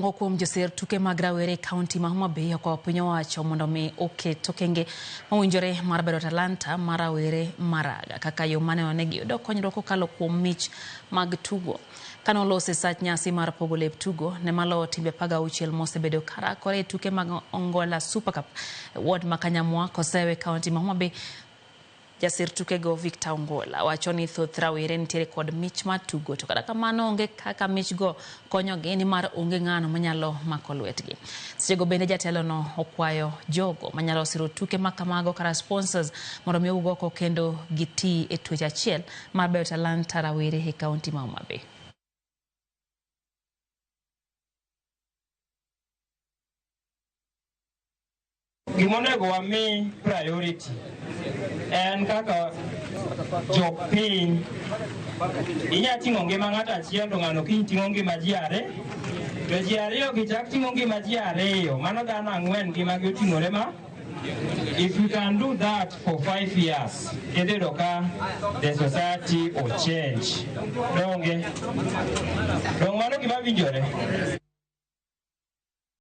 Moko kuom joser tuke mag rawere e kaunti ma Homa Bay okwayo piny owacho mondo mi oket okenge mowinjore mar bedo talanta mar rawere maraga kaka yo maneno ni giyudo konyruok kokalo kuom mich mag tugo. Kane oloso e sach nyasi mar pogo lep tugo ne maloyo timbe 16 mosebedo karakore e tuke mag Ongola Super Cup e ward ma Kanyamwa Kosewe e kaunti ma Homa Bay, Jasir tukego Victor Ongola wacho ni thoth rawere nitiere kod mich mar tugo to kata kamano onge kaka michgo konyogi nimar onge ng'ano manyalo mako lwetgi. Sechego bende jatelono okwayo jogo manyalo siro tuke ma kamago kata sponsors mondo mi owuog oko kendo giti e twech achiel mar beyo talanta rawere e kaunti ma Homa Bay. Gimonego wami priority en kaka jopiny inya ting'o ngima ng'ato achiel to ng'ano kiny ting'o ngima ji ariyo to ji ariyo gi chak ting'o ngima ji ariyo mano dhano ang'wen ngimagi oting'ore ma. If we can do that for 5 years, idhi yudo ka the society will change. Donge? Dong mano gima winjore?